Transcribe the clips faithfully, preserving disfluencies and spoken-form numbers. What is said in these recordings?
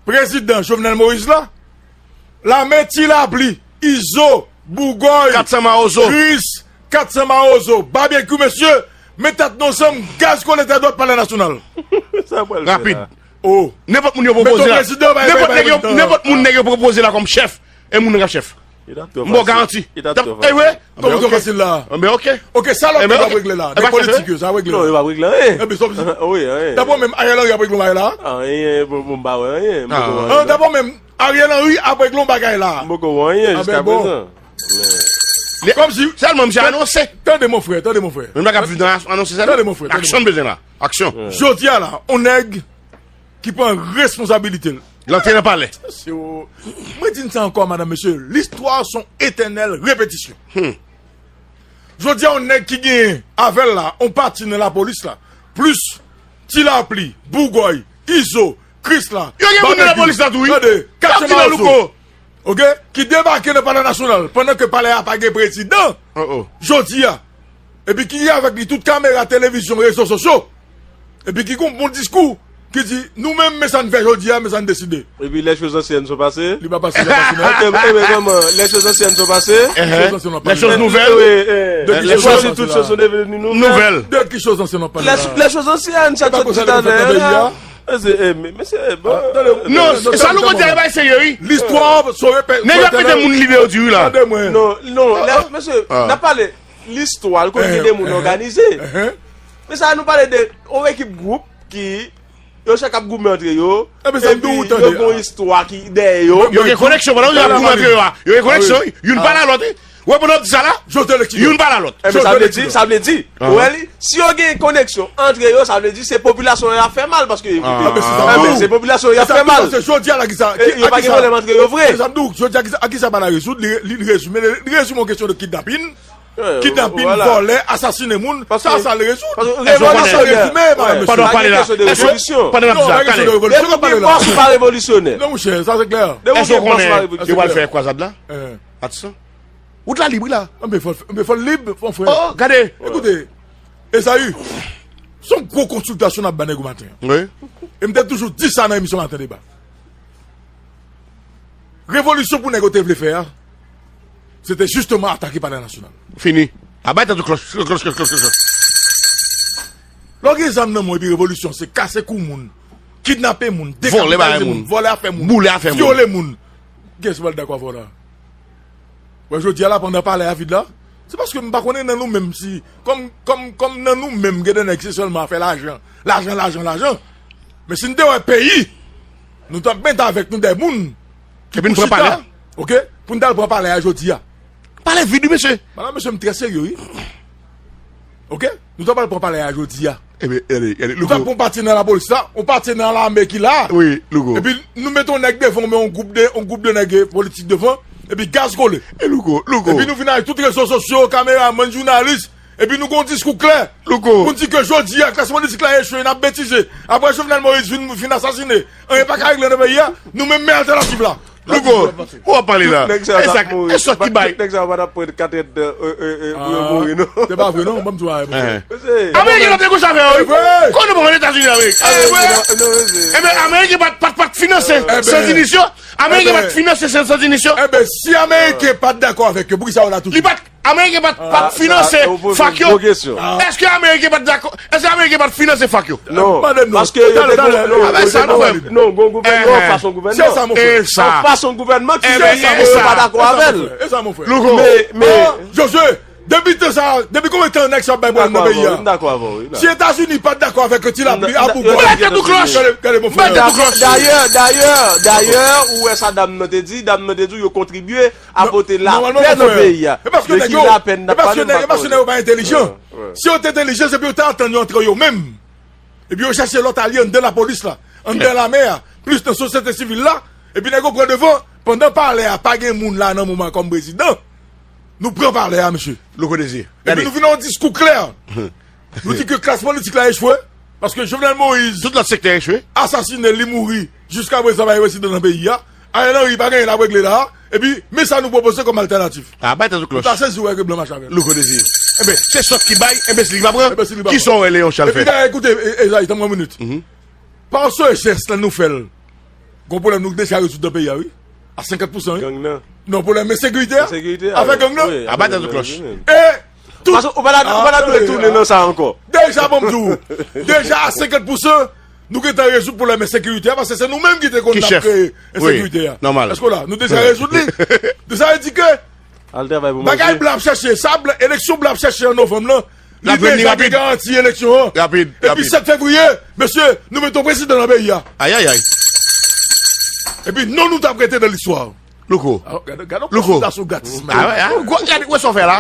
prezidan Jovenel Moïse la, lame Ti Lapli, Izo, Bougòy, Kat san Mawozo. Kris, Kat san Mawozo, Babenkyou, mesye, met tèt nou ansanm, gaz kole tèt dwat Palè Nasyonal. Sa pral fè Rapid. La. Oh. Nenpòt moun yo pwopoze la. Nenpòt nèg yo, nenpòt moun nèg yo pwopoze la kòm chèf, e moun nan k ap chèf. M ba w garanti. Li t ap twò fasil. Kòman twò fasil la? Enben, ok. Ok, sa lòt nèg ap regle la? Nèg politik yo, sa ap regle la? Non, yo p ap regle anyen. Enben, sa w di? Wi, anyen. Dabò menm, Ariel Henry ap regle yon bagay la? Anyen, bon, bon, m pa wè anyen. M poko wè anyen. Dabò menm, Ariel Henry ap regle yon bagay la? M poko wè anyen jiska prezan. Kòmsi. Sèlman misye anonse. Tande, mon frè, tande, mon frè. Menm bagay ap viv nan anonse sèlman. Tande, mon frè, tande, mon frè. Aksyon bezwen la. Aksyon. Jodi a la, yon nèg ki pran responsabilite l. L antre nan palè. Se o-, mwen di n sa ankò, madam, mesye, l'histoire son éternelle répétition. Hmm. Jodi a, yon nèg ki genyen avè l la, yon pati nan lapolis la, plis Ti Lapli, Bougòy, Izo, Kris la, yo gen moun nan lapolis la tou, wi. Tande, Kat san Mawozo. Louko. Ok? Ki debake nan Palè Nasyonal pandan ke palè a pa gen prezidan. Oh, oh. Jodi a. Epi ki gen avèk li tout kamera, televizyon, rezo sosyo. Epi ki gon bon diskou, ki di, nou menm, men sa n fè jodi a, men sa n deside. Epi les choses anciennes sont passées. Li pa pase, li pa pase, non. Atè, e, men kòman, les choses anciennes sont passées. Ehè. Les choses nouvelles. Wi, e. De ki les choses anciennes sont devenues nouvelles. De ki choz ansyen n ap pale la? Les, les choses anciennes, sa t sot talè a. E, se, e, men, men se, e, bon. Non, sa nou konn di a, e bay serye, wi. Listwa se repete. Nèg yo ap mete moun lide yo di wi la. Tande mwen. Non, non, lè, mesye, n ap pale listwa, l konn gen de moun òganize. Men sa nou pale de yon ekip gwoup ki, yo chak ap goumen antre yo. Epi yo gon istwa ki dèyè yo. Yo gen koneksyon, pandan yo ap goumen antre yo a. Yo gen koneksyon, wi. Youn pale a lòt, wi. Ou wè pandan w ap di sa la, youn pale a lòt. Enben, sa vle di, sa vle di, ou wè li, si yo gen koneksyon antre yo, sa vle di se popilasyon an y ap fè mal, paske, enben, se popilasyon an y ap fè mal. Jodi a la, ki sa, e, yo pa gen pwoblèm antre yo vre. Sa m di w, jodi a, ki sa, a ki sa pale a rezoud, li, li, li rezime, li rezime yon kesyon de kidnapin. Kidnapin, vòlè, asasinen moun, sa, sa l rezoud. Revolisyon, pandan w pale la, èske, pandan w ap di sa, talè, depi w gen bòs ou pa revolisyon. Non, monchè, sa se klè. Èske w konnen yo pral fè kwazad la? Atisan. Wout la lib, wi la. Enben, fò, enben, fò l lib, mon frè. Oh, gade. Ekoute, Esaü, se yon gwo konsiltasyon n ap ba nèg ou maten an. Wi. E m te toujou di sa nan emisyon Maten Deba. Revolisyon pou nèg yo te vle fè a, se te jisteman atake Palè Nasyonal. Fini. A bay tèt ou klòch, klòch, klòch, klòch, klòch. Lè w gen zam nan men w epi revolisyon, se kase kou moun, kidnape moun, dekapitalize moun, vòlè afè moun, boule afè moun, vyole moun. Kiyès ki pral dakò avè w la? Wè, jodi a la, pandan palè a vid la, se paske m pa konnen nan nou menm si, kòm, kòm, kòm nan nou menm, gen de nèg se sèlman afè lajan, lajan, lajan, lajan. Men si n te wè peyi, nou t ap mete avèk nou de moun ki pou chita, oke, pou n t al pran palè a jodi a. Palè vid, wi, mesye. Madanm, mesye, m trè serye, wi. Oke? Nou t ap al pran palè a jodi a. Enben, gade, gade, Louko. Nou t ap pran pati nan lapolis la, yon pati nan lame ki la. Wi, Louko. Epi nou mete yon nèg devan, men yon gwoup de, yon gwoup de nèg politik devan, epi gaz kole. E Louko, Louko. Epi nou vin avèk tout rezo sosyo, kameramann, jounalis, epi nou gon diskou klè. Louko. Pou n di ke jodi a, klas politik la echwe, n ap betize. Apre Jovenel Moïse vin, vin asasine, anyen pa ka regle nan peyi a, nou menm men altènatif la. Louko, ou ap pale la. E sa, e sa ki bay. Nèg sa yo pa t ap pran kat èdtan, e, e, e, pou yo mouri, non. Se pa vre, non. Ban m di w bagay, monchè. Ameriken pa t negosye avè yo, wi. Kote w pran Etazini avè? Enben, Ameriken pa t, pa t, pa t finanse sandinis yo. Ameriken pa t finanse sandinis yo. Enben, si Ameriken pa t dakò avèk yo, poukisa yo la toujou? Li pa t Ameriken pa t, pa t finanse fak yo. Èske Ameriken pa t dakò? Èske Ameriken pa t finanse fak yo? Non, paske yo te gon, non, yo te gon, non, gon gouvènman, yon fason gouvènman. Se sa, mon frè. Yon fason gouvènman ki fè sa, yo pa dakò avè l. E sa, mon frè. Louko. Men, men, Josué, depi tan sa, depi konbyen tan nèg sa ap bay pwoblèm nan peyi a? M dakò avè w, wi. Si Etazini pa t dakò avèk ti lapli a pou gòl. Mete tou klòch. Gade, gade, mon frè. Mete tou klòch. Dayè, dayè, dayè, ou wè sa dam nan te di, dam nan te di yo kontribye a pote lapè nan peyi a. De ki lapè n ap pale, m pa konnen. E paske nèg yo pa entelijan. Si yo te entelijan, se pou yo te antann yo antre yo menm. Epi yo chèche lòt alye anndan lapolis la, anndan lame a, plis nan sosyete sivil la. Epi nèg yo pran devan, pandan palè a pa gen moun la nan moman kòm prezidan. Nou pran palè a, mesye. Louko Désir. Epi nou vin nan yon diskou klè. Nou di ke klas politik la echwe, paske Jovenel Moïse, tout lòt sektè echwe, asasine, li mouri, jiska prezan pa gen prezidan nan peyi a. Ariel Henry pa gen anyen l ap regle la. Epi, men sa nou pwopoze kòm altènatif. A, bay tèt ou klòch. Ou ta sezi wè ke blan mache avè l. Louko Désir. Enben, se sòt ki bay, enben, se li ki pa pran. Enben, se li ki pa pran. Kisa w wè Léon Charles fè? Epi, dayè, ekoute, e, e, Esaü, tann mwen yon minit. Panse jès la nou fè l. Gon pwoblèm nou deja rezoud nan peyi a, wi. A senkant pousan, wi. Gang nan. Non, pwoblèm ensekirite a. Ensekirite a, avèk gang nan. Wi, a ba tèt ou klòch. E tout. Paske ou pa ta ou pa ta dwe tounen nan sa ankò. Deja, bon, m di w. Deja a senkant pousan, nou gentan rezoud pwoblèm ensekirite a, paske se nou menm ki te konn ap kreye ensekirite a. Èske w la? Nou deja rezoud li. Deja endike. Bagay blan ap chèche, sa blan, eleksyon blan ap chèche an novanm lan, li deja gen garanti eleksyon an. Epi sèt fevriye, mesye, nou mete yon prezidan nan peyi a. Ayayay. Epi non nou t ap rete nan listwa. Louko. Gade yon konsiltasyon gratis. Gade wè sa w fè la.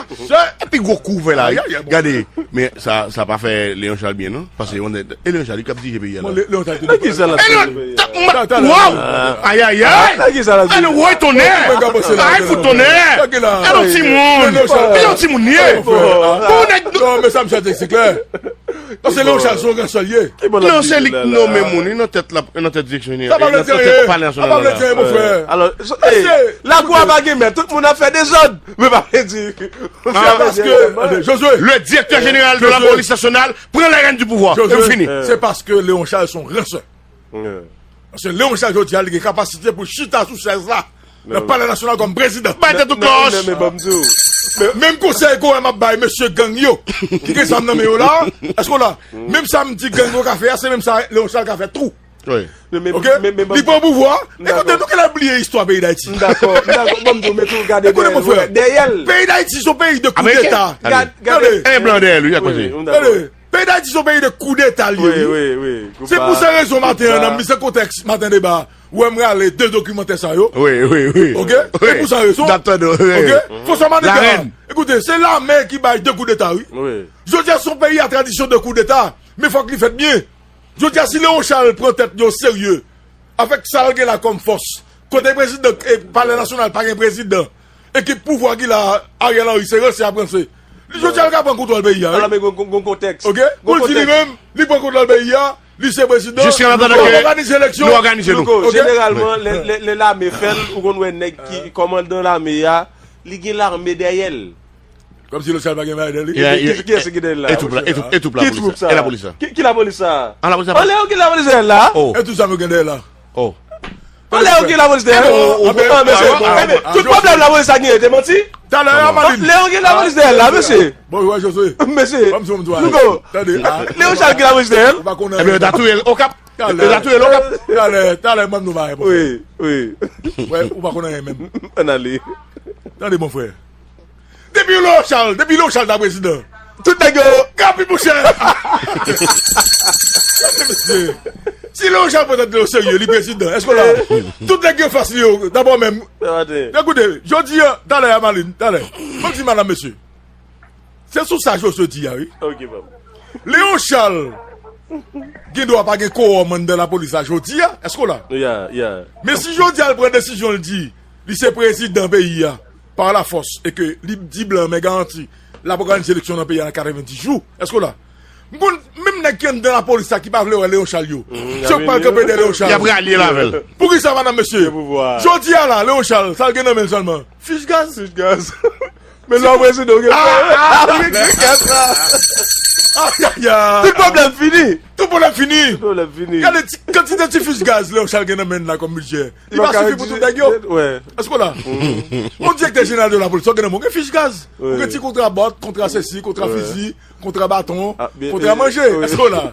Epi gwo kou w fè la. Gade. Men sa sa pa fè Leon Charles byen non. Paske yon nèg e Leon Charles li k ap dirije peyi a la. Leon Charles te nan ki sa l ap dirije peyi a? Waw! Ayayay! Nan ki sa l ap dirije? Ann woy tonnè! Ay fout tonnè! Gade yon timoun! Gade yon timoun li ye! Bon nèg. Non men sa m chante se klè. Paske Leon Charles se yon gran sòlye. Non se li k nonmen moun wi nan tèt la nan tèt direksyon jenerè. Sa pa vle di anyen. Sa pa vle di anyen mon frè. Alò, lakou a pa gen mèt, tout moun ap fè dezòd. Men pa vle di. Paske Josué. Le directeur général de la police nationale prend les rênes du pouvoir. E fini. Se paske Leon Charles se yon ransè. Paske Leon Charles jodi a li gen kapasite pou chita sou chèz la nan palè nasyonal kòm prezidan. Bay tèt ou klòch. Menm konsèy ke w wè m ap bay mesye gang yo ki gen zam nan men yo la, èske w la? Menm sa m di gang yo ka fè a, se menm sa Leon Charles ka fè tou. Ok? Li pran pouvwa. Ekoute, nou genlè bliye istwa peyi Dayiti. M dakò, m dakò. Bon, m di w, men tou gade dèyè l. Peyi Dayiti se yon peyi de koudeta. Tande. Tande. Peyi Dayiti se yon peyi de koudeta li ye wi. Se pou sa rezon maten an nan mize kontèks maten deba ou wè m rale de dokimantè sa yo. Ok? Se pou sa rezon. Ok? Foswa Manega. Ekoute, se lame ki bay de koudeta wi. Jodi a se yon peyi a tradisyon de koudeta. Men fòk li fèt byen. Jodi a si Leon Charles pran tèt li oserye avèk sa l gen la kòm fòs, kote prezidan e palè nasyonal pa gen prezidan, ekip pouvwa ki la a Ariel Henry se ranse ap ranse. Li jodi a l ka pran kontwòl peyi a wi. Alò men gon gon kontèks. Ok? Pou l di li menm li pran kontwòl peyi a, li se prezidan, nou òganize eleksyon. Louko, jeneralman lè lè lame fè l ou konn wè nèg ki kòmandan lame a li gen lame dèyè l. Kòmsi Lechal pa gen bagay nan li. Kiyès ki gen dèyè l la? E twoup la, e twoup, e twoup lapolis la. Ki lapolis la? An lapolis la. Anlè yo gen lapolis dèyè l la? E tout zam yo gen dèyè la. Oh. Anlè yo gen lapolis dèyè l. Tout pwoblèm lapolis la genyen te manti. Talè a Malin. Lè yo gen lapolis dèyè l la mesye. Bon, wè Josué. Mesye. Louko. Lè yo chal gen lapolis dèyè l. Ebyen yo ta touye l Okap. Yo ta touye l Okap. Talè, talè m ban nou bagay. Wi, wi. Ou pa konn anyen menm. Ann ale. Tande mon frè. Depi Leon Charles, depi Leon Charles ta prezidan. Tout nèg yo. Kapi mouche. Si Leon Charles pran tèt li oserye, li prezidan. Èske w la? Tout nèg yo fas li yo. Dabò menm. Ekoute, jodi a, talè a Malin, talè. Fòk di madanm mesye. Se sou sa Josué di a wi. Leon Charles gen dwa pa gen kowòm anndan lapolis la jodi a. Èske w la? Men si jodi a l pran desizyon l di li se prezidan peyi a pa lafòs e ke li di blan men garanti l ap òganize eleksyon nan peyi a nan katrevenndis jou. Èske w la? M konn menm nèg ki anndan lapolis la ki pa vle wè Leon Charles yo. Se yo k pral kanpe dèyè Leon Charles. Y ap ralye l avè l. Poukisa madanm mesye? Jodi a la Leon Charles sa l gen nan men l sèlman? Fich gaz. Fich gaz. Men lè w prezidan ou gen fè. Tout pwoblèm fini. Tout pwoblèm fini. Gade kantite ti fich gaz Leon Charles gen nan men l la kòm bidjè. Li pa sifi pou tout nèg yo. Èske w la? Yon direktè jeneral de lapolis sa w gen nan men w gen fich gaz. Ou gen ti kontra bòt, kontra sesi, kontra fizi, kontra baton, kontra manje. Èske w la?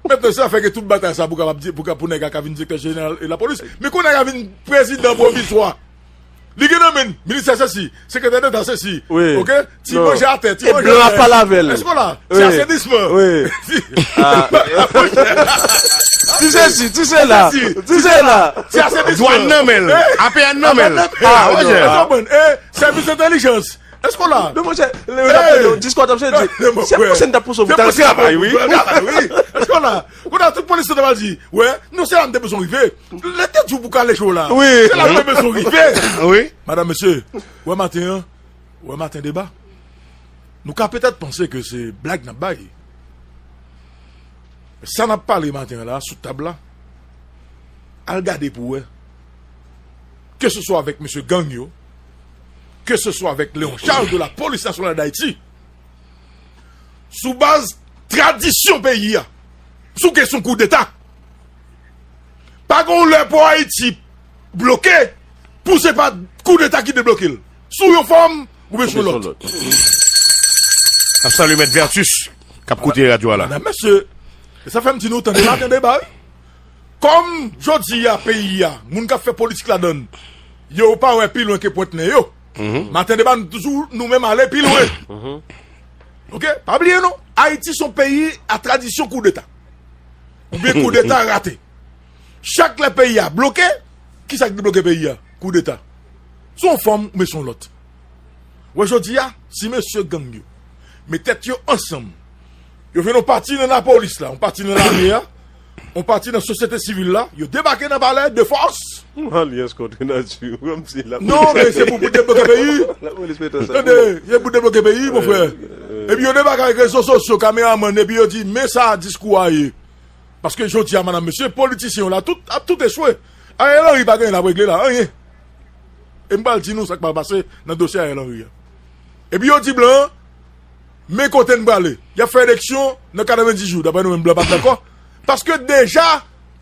Mentnan se sa fè gen tout batay sa pou kapab di pou nèg la ka vin direktè jeneral lapolis. Men kounye a l ka vin prezidan pwovizwa. Li gen nan men l ministè sesi, sekretè deta sesi. Oke? Ti manje atè, ti manje atè. E blan ap pale avè l. Èske w la? Ti asenisman. Ti sesi, ti sela. Ti sela. Ti asenisman. Dwàn nan men l. APN nan men l. Èske w konprann? E sèvis entèlijans. Èske w la? Men monchè, lè yo t ap tande w, diskò w t ap chanje. Se pwosyen n t ap pouse w pou w t al travay wi. Èske w la? Kounye a tout polis yo t ap al di, wè, non sèlman m te bezwen rive, Lè te di w pou kale cho la. Wi. Se la nou te bezwen rive. Wi. Madanm, mesye, wè maten an, wè maten deba. Nou ka petèt panse ke se blag n ap bay. Sa n ap pale maten an la, sou tab la, al gade pou wè. Ke se swa avèk mesye gang yo, ke se swa avèk Leon Charles de la Police Nationale d'Haïti, sou baz tradisyon peyi a, sou kesyon koudeta. Pa gen yon lè pou Ayiti bloke, pou se pa koudeta ki debloke l. Sou yon fòm oubyen sou lòt. N ap salye Mèt Vertus, k ap koute radyo a la. Medam, mesye, e sa fè m di nou, tande maten deba, wi. Kòm jodi a, peyi a, moun k ap fè politik ladan l, yo pa wè pi lwen ke pwent nen yo. Maten deba, nou toujou, nou menm, ale pi lwen. Oke? Pa bliye non, Ayiti se yon peyi a tradisyon koudeta. Oubyen koudeta rate. Chak lè peyi a bloke, kisa ki bloke peyi a? Koudeta. Sou yon fòm oubyen sou yon lòt. Wè jodi a, si mesye gang yo met tèt yo ansanm, yo vin yon pati nan lapolis la, yon pati nan lame a, yon pati nan sosyete sivil la, yo debake nan palè de fòs. Yon alyans kont nati, kòmsi la. Non, men se pou, pou debloke peyi. Lapolis met ansanm. Tande, se pou debloke peyi, mon frè. Epi yo debake avèk rezo sosyo, kameramann, epi yo di, men sa diskou a ye. Paske jodi a, madam, mesye, politisyen yo la, tout, ap tout echwe. Ariel Henry pa gen anyen l ap regle la, anyen. E m pral di nou sa k pral pase nan dosye Ariel Henry a. Epi yo di blan an, men kote n prale. Y ap fè eleksyon nan katrevenndis jou, daprè nou menm blan pa t dakò. Paske deja,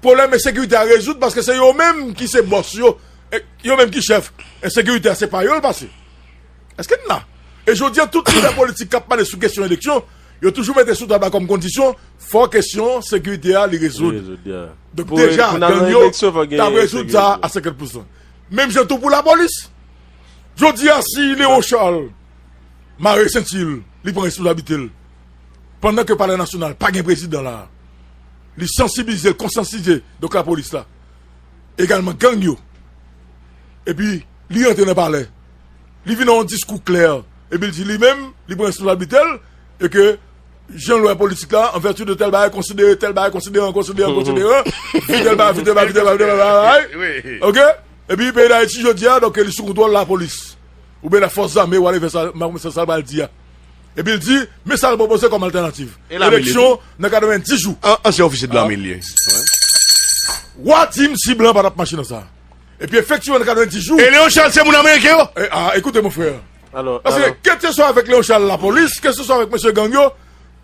pwoblèm ensekirite a rezoud, paske se yo menm ki se bòs yo, e yo menm ki chèf. Ensekirite a se pa yo l pase. Èske n la? E jodi a, tout lidè politik k ap pale sou kesyon eleksyon, yo toujou mete sou tab la kòm kondisyon, fò kesyon sekirite a li rezoud. Li rezoud, yeah. Donk, deja, gang yo t ap rezoud sa a senkant pousan. Menm jan tou pou lapolis. Jodi a, si Léon Charles mare senti l, li pran responsablite l, pandan ke Palè Nasyonal pa gen prezidan la, li sansibilize l, konsyantize, donk, lapolis la, egalman gang yo. Epi, li rantre nan palè. Li vin nan yon diskou klè. Epi l di li menm, li pran responsablite l, e ke jan l wè politik la, an vèti de tèl bagay, konsidere tèl bagay, konsideran, konsideran, konsideran, fi tèl bagay, fi tèl bagay, fi tèl bagay, fi tèl bagay, fi tèl bagay. Oke? Epi peyi Dayiti jodi a, donk, li sou kontwòl lapolis. Oubyen lafòs zame, whatever sa, sa l pral di a. Epi l di, men sa l pwopoze kòm altènativ. Eleksyon nan katrevenndis jou. An, ansyen ofisye de lame li ye. W a di m si blan pa t ap mache nan sa. Epi efektivman, nan katrevenndis jou. E Léon Charles se moun ameriken yo? E, a, ekoute, mon frè. Paske, kèlkeswa avèk Léon Charles lapolis, kèlkeswa avèk mesye gang yo,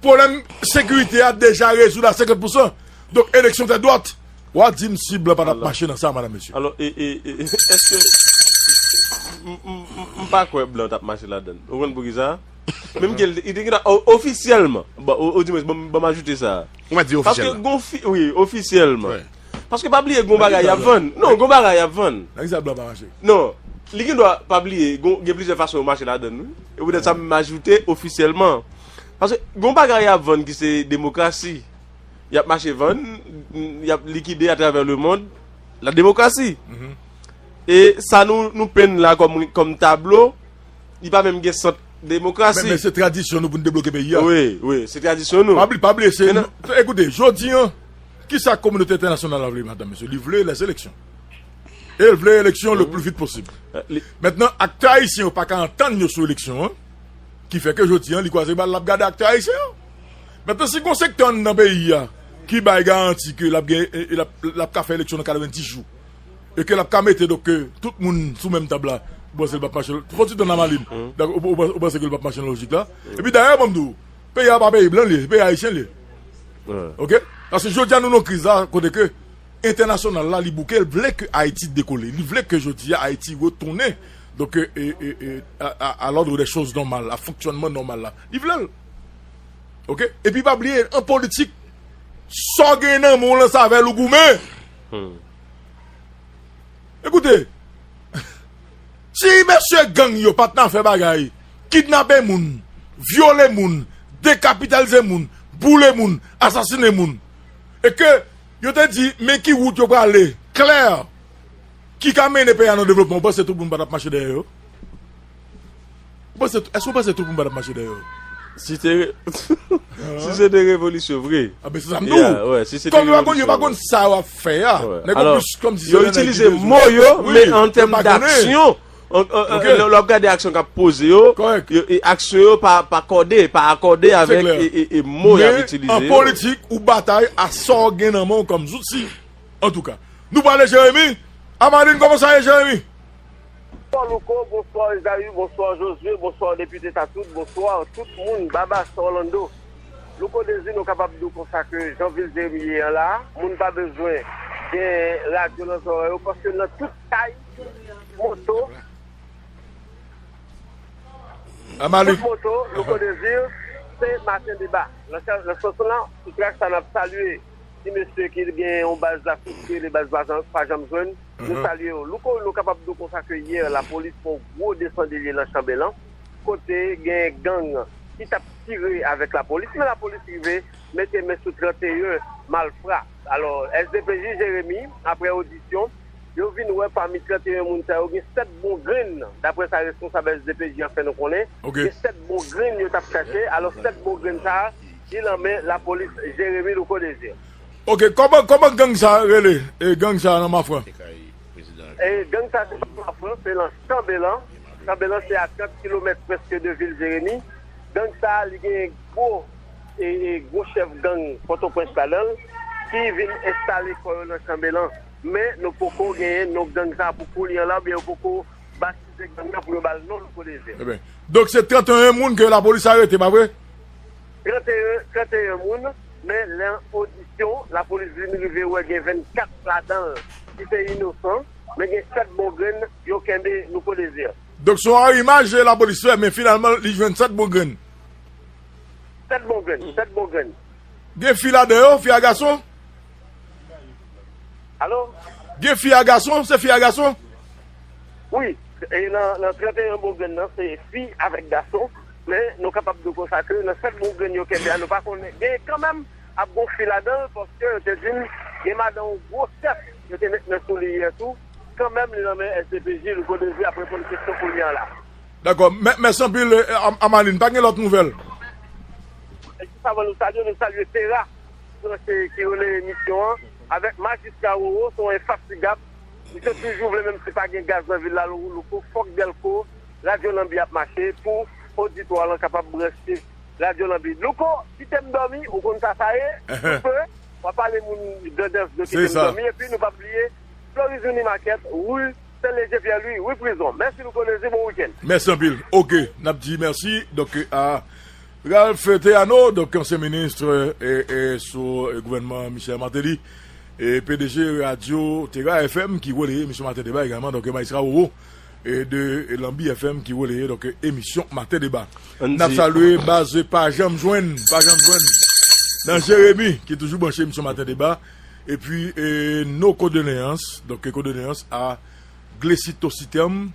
pwoblèm sekirite a deja rezoud a senkant pousan. Donk, eleksyon tèt dwat. W a di m si blan pa t ap mache nan sa, madam, mesye. Alò, e, e, e, e, èske, m, m, m, m pa kwè blan t ap mache ladan l. Ou konn poukisa? Menm ke l, li te gentan o-, ofisyèlman. Bon, o, odimwens, ban m, ban m ajoute sa. Ou mèt di ofisyèl la. Paske gon fi-, wi, ofisyèlman. Paske pa bliye, gon bagay y ap vann. Non, gon bagay y ap vann. Nan ki sa blan pa mache? Non, li gen dwa, pa bliye, gon, gen plizyè fason yo mache ladan l, wi. E poutèt sa, m ajoute ofisyèlman. Paske gon bagay y ap vann ki se demokrasi. Y ap mache vann, y ap likide atravè lemonn la demokrasi. E sa nou, nou penn la kòm, kòm tablo, li pa menm gen sant demokrasi. Men, men se tradisyon nou pou n debloke peyi a. Wi, wi, se tradisyon nou. Pa bli-, pa bliye, se, ekoute, jodi a, kisa kominote entènasyonal la vle, madam, mesye? Li vle lèzeleksyon. E l vle eleksyon le pli vit posib. Mentnan, aktè ayisyen yo pa ka antann yo sou eleksyon an, ki fè ke jodi a, li kwaze bal, l ap gade aktè ayisyen yo. Mentnan, si gon sektè anndan peyi a ki bay garanti ke l ap gen, e, e l ap, l ap ka fè eleksyon nan katrevenndis jou, e ke l ap ka mete, donk, ke tout moun sou menm tab la, ou panse l p ap mache, fò ti tann Lamaline. Ou, ou, ou panse ke l p ap mache nan lojik la? Epi dayè, ban m di w, peyi a pa peyi blan li ye, se peyi ayisyen li ye. Oke? Paske jodi a, nou nan kriz la, kote ke entènasyonal la, li bouke, l vle ke Ayiti dekole. Li vle ke jodi a, Ayiti retounen, donk, e, e, e, a, a, a l'ordre des choses normal, a fonksyònman nòmal la. Li vle l. Oke? Epi pa bliye, an politik, sa w gen nan men w lan, se avè l ou goumen. Ekoute, si mesye gang yo pa t nan fè bagay, kidnape moun, vyole moun, dekapitalize moun, boule moun, asasine moun, e ke yo te di, men ki wout yo prale, klè, ki ka mennen peyi a nan devlopman, ou panse tout moun pa t ap mache dèyè yo? Ou panse, èske w panse tout moun pa t ap mache dèyè yo? Si te, si se te revolisyon vre. A ben, se sa m di w. Kòm yo pa konn, yo pa konn sa y ap fè a. Nèg yo plis kòmsi se yo itilize mo yo, men an tèm daksyon, lè w ap gade aksyon k ap poze yo, yo, e aksyon yo pa, pa kòde, pa akòde avèk, e, e, e mo y ap itilize yo. Men an politik, ou batay a sa w gen nan men w kòm zouti. Antouka, nou prale Jeremi. Amadin, kòman sa ye, Jeremi? Bonswa Louko, bonswa Ezayu, bonswa Josué, bonswa depite Tatout, bonswa tout moun, Babas, Orlando. Louko Dezi, nou kapab di w konsa ke jan vil Jeremi ye an la, moun pa bezwen Gen radyo nan zòrèy yo, paske nan tout kay, moto, tout moto, Louko Désir, se Maten Deba. Nan sans lan, sou trak sa, n ap salye ti mesye ki gen yon baz la, ki rele baz pa janm, pa janm jwenn. Nou salye yo. Louko, nou kapab di w konsa ke yè, lapolis fè yon gwo desann de lye nan Chanbelan, kote gen gang ki t ap tire avèk lapolis, men lapolis rive mete men sou trannteyen malfra. Alò, S D P J Jeremi, apre odisyon, yo vin wè pami trannteyen moun sa yo, gen sèt bon grenn, daprè sa responsab S D P J an fè nou konnen, gen sèt bon grenn yo t ap chache. Alò, sèt bon grenn sa a, li nan men lapolis Jeremi Louko Désir. Ok, kòman, kòman gang sa rele? E gang sa nan Mafran? E gang sa se pa Mafran, se nan Chanbelan. Chanbelan se a trant kilomèt prèske de vil Jeremi. Gang sa, li gen gwo, e, e gwo chèf gang Pòtoprens ladan l, ki vin enstale kò yo nan Chanbelan. Men nou poko genyen non gang sa pou kounye a la, oubyen yo poko batize gang nan pou yo ba l non Louko Désir. Eben, donk se trannteyen moun ke lapolis arete, pa vre? Trannteyen, trannteyen moun, men nan odisyon, lapolis vin rive wè gen vennkat ladan l ki se inosan, men gen sèt bon grenn yo kenbe Louko Désir. Donk se yon arimaj lapolis fè, men finalman li jwenn sèt bon grenn. Sèt bon grenn, sèt bon grenn. Gen fi ladan yo, fi a gason? Alo? Gen fi a gason, se fi a gason? Wi, e nan, nan trannteyen bon grenn nan, se fi avèk gason, men nou kapab di w konsa ke nan sèt bon grenn yo kenbe a, nou pa konnen. Gen kanmenm ap gon fi ladan l, paske yo te di m, gen madan yon gwo chèf, yo te met men sou li yè tou, kanmenm li nan men S D P J, Louko Désir ap reponn kesyon kounye a la. Dakò, mè-, mèsi anpil, eh, Am-, Amalin, pa gen lòt nouvèl? E jis avan nou salye, nou salye Tera, branche ki rele emisyon an, avèk Majistra Roro, se yon enfatigab. Misye toujou vle, menm si pa gen gaz nan vil la, Lou-, Louko, fòk Dèlko, Radyo Lanbi ap mache pou oditwa lan kapab branche Radyo Lanbi. Louko, kite m dòmi, ou konn sa sa ye, w ap pale moun Grandans, yo kite m dòmi, epi nou p ap bliye, Florizini Makèt, ri Sen Lejye Pyè Lwi, ri Prizon. Mèsi Louko Désir, bon wikenn. Mèsi anpil. Ok, n ap di mèsi, donk, a Ralph Théano, donk, ansyen minis, e, e, sou, e, gouvènman Michel Martelly, e P D G Radyo Tera F M ki releye emisyon Maten Deba egalman, donk, Majistra Roro, e de, e Lanbi F M ki releye, donk, emisyon Maten Deba. N ap salye baz pa janm jwenn, pa janm jwenn. Nan Jeremi, ki toujou branche emisyon Maten Deba. Epi, e, nos condoléances, donk, condoléances à Glesito Sitèm,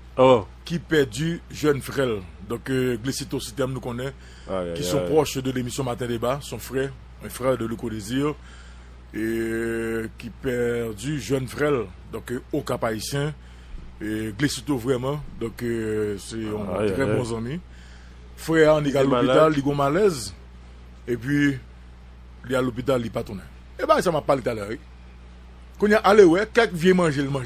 ki pèdi jèn frè l. Donk, e, Glesito Sitèm, nou konnen, ki son pwòch de lemisyon Maten Deba, son frè, un frère de Louko Désir, e ki pèdi jèn frè l, donk, e, o Kap Ayisyen, e Glesito vrèman, donk, e, se yon trè bon zanmi. Frè a annik al lopital, li gon malèz, epi li al lopital, li pa tounen. E bagay sa m ap pale talè, wi. Kounye a, ale wè, kèk vye manje l manje.